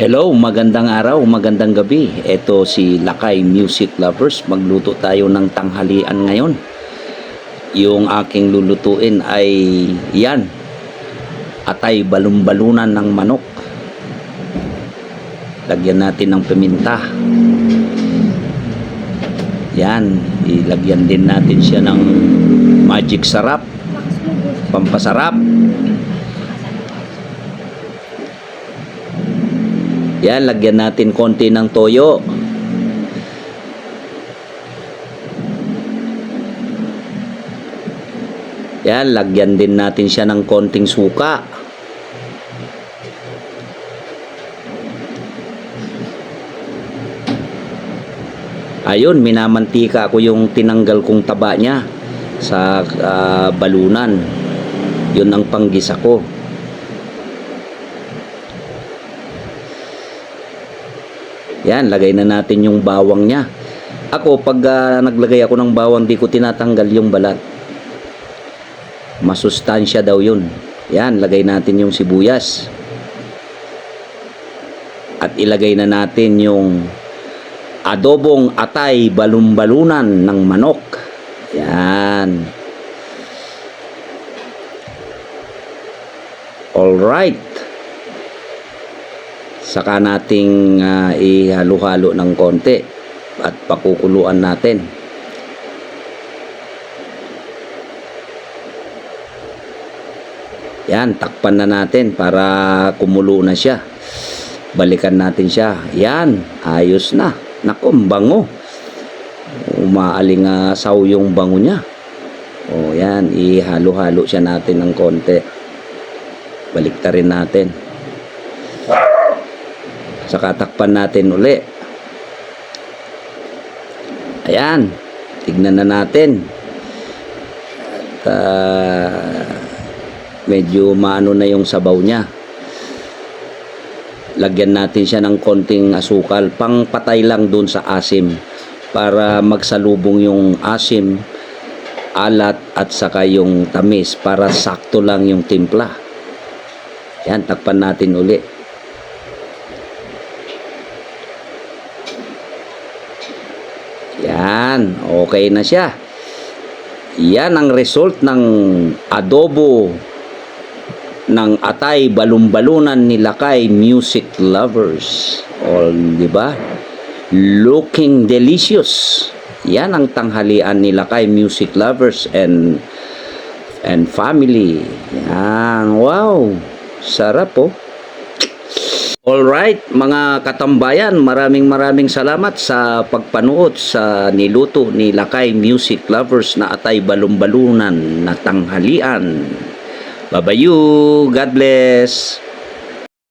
Hello, magandang araw, magandang gabi. Ito si Lakay Music Lovers. Magluto tayo ng tanghalian ngayon. Yung aking lulutuin ay yan, atay balumbalunan ng manok. Lagyan natin ng paminta. Yan, ilagyan din natin siya ng magic sarap, pampasarap. Yan, lagyan natin konti ng toyo. Yan, lagyan din natin siya ng konting suka. Ayun, minamantika ko yung tinanggal kong taba niya sa balunan. Yun ang panggisa ko. Yan, lagay na natin yung bawang niya. Ako, pag naglagay ako ng bawang, di ko tinatanggal yung balat. Masustansya daw yun. Yan, lagay natin yung sibuyas. At ilagay na natin yung adobong atay balumbalunan ng manok. Yan. Alright. Saka nating ihalo-halo ng konti at pakukuluan natin. Yan, takpan na natin para kumulo na siya. Balikan natin siya. Yan, ayos na. Naku, bango. Umaalingasaw yung bango niya. O yan, ihalo-halo siya natin ng konti. Baliktarin natin. Saka takpan natin uli. Ayan. Tignan na natin. At medyo maano na yung sabaw niya. Lagyan natin siya ng konting asukal. Pangpatay lang dun sa asim. Para magsalubong yung asim, alat at saka yung tamis. Para sakto lang yung timpla. Ayan. Takpan natin uli. Yan, okay na siya. Yan ang result ng adobo ng atay balumbalunan ni Lakay Music Lovers. Di ba? Looking delicious. Yan ang tanghalian ni Lakay Music Lovers and family. Yan, wow. Sarap oh. Alright, mga katambayan, maraming salamat sa pagpanood sa niluto ni Lakay Music Lovers na atay balumbalunan na tanghalian. Bye-bye, God bless.